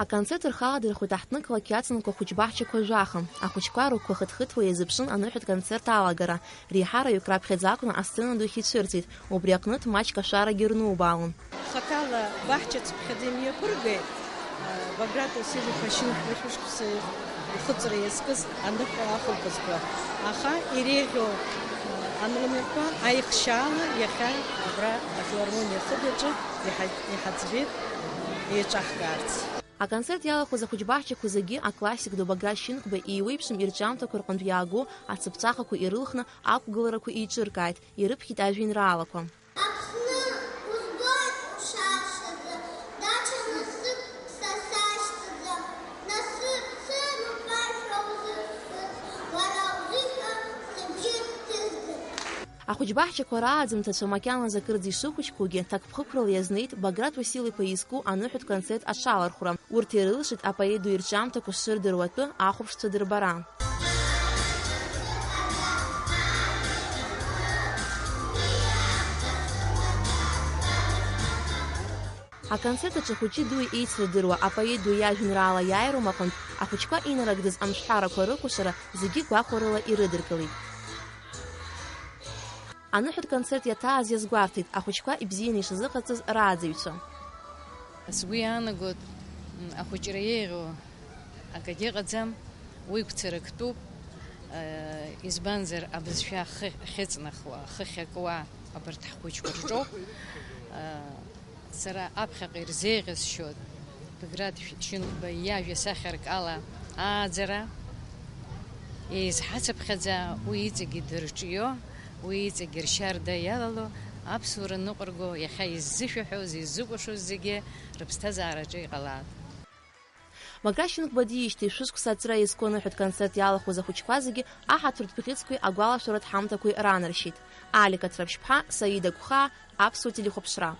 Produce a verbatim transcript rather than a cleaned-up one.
Аконцерт рхы аладырхәит аҳҭнықалақь иацынхо ахәыҷбаҳчақәа жәаха. Ахәыҷқәа рыгәқәа хыҭхыҭуа иазыԥшын аныҳәатә концерт алагара. Реиҳараҩык раԥхьаӡа акәны асцена ду иахьицәырҵит, убри аҟнытә маҷк ашәарагьы рнубаалон. Хаҭала баҳча цыԥхьаӡа имҩаԥыргеит, Баграт Василь-иԥа Шьынқәба шәышықәса ихыҵра иазкыз аныҳәа ахықәкызқәа. Аха иреиӷьу аномерқәа аихшьаала иахьа абра афилармониа ахыбаҿы иҳа-, иҳаӡбеит еиҿаҳкаарц. Аконцерт иалахәыз ахәыҷбаҳчақәа зегьы аклассик ду Баграт Шьынқәба иеиуеиԥшым ирҿиамҭақәа рҟынтә иаагоу ацыԥҵәахақәа ирылхны ақәгыларақәа еиҿыркааит, ирыԥхьеит ажәеинраалақәа. Аԥсны узбоит ушашаӡа, даҽа насыԥ са сашьҭаӡам, насыԥ сымоуп ашәа узызкыз, уара узыҳәа сыбжьы ҭызган. Ахәыҷбаҳчақәа рааӡамҭацәа макьаназы акырӡа ишыхәыҷқәоугьы, ҭакԥхықәрала иазнеит Баграт Уасил-иԥа изку аныҳәатә концерт аҽалархәра. Урҭ ирылшеит апоет ду ирҿиамҭақәа шырдыруа атәы ахәаԥшцәа дырбара. Аконцерт аҿы хәыҷи дуи еицырдыруа апоет ду иажәеинраала иааируам аҟынтә, ахәыҷқәа инарыгӡаз амшҳәарақәа рыкәашара зегьы гәахәарыла ирыдыркылеит. Аныҳәатә концерт иаҭааз иазгәарҭеит ахәыҷқәа ибзианы ишазыҟарҵаз рааӡаҩцәа. Сгәы иаанагоит, м, ахәыҷра еиӷьу акагьы ыҟаӡам, уи гәцарактәуп, э, избанзар, абызшәа ахы ахьыҵнахуа, ахы ахьакуа абарҭ ҳхәыҷқәа рҿоуп. Э, Сара аԥхьаҟа ирзеиӷьасшьоит Баграт Шьынқәба иажәа сахьаркала ааӡара, еизҳацыԥхьаӡа уи иҵегьы дырҿио, уи иҵегьы ршьарда иалало, аԥсуара ныҟәырго, иахьа иззышәаҳәоз, иззыкәашоз зегьы рыԥсҭазаараҿы иҟалап. Баграт Шьынқәба диижьҭеи шәышықәса аҵра иазку аныҳәатә концерт иалахәыз ахәыҷқәа зегьы аҳаҭыртә бӷьыцқәеи агәалашәаратә ҳамҭақәеи ранаршьеит. Алика Ҭраԥшьԥҳа, Саида Гәхаа, Аԥсуа телехәаԥшра.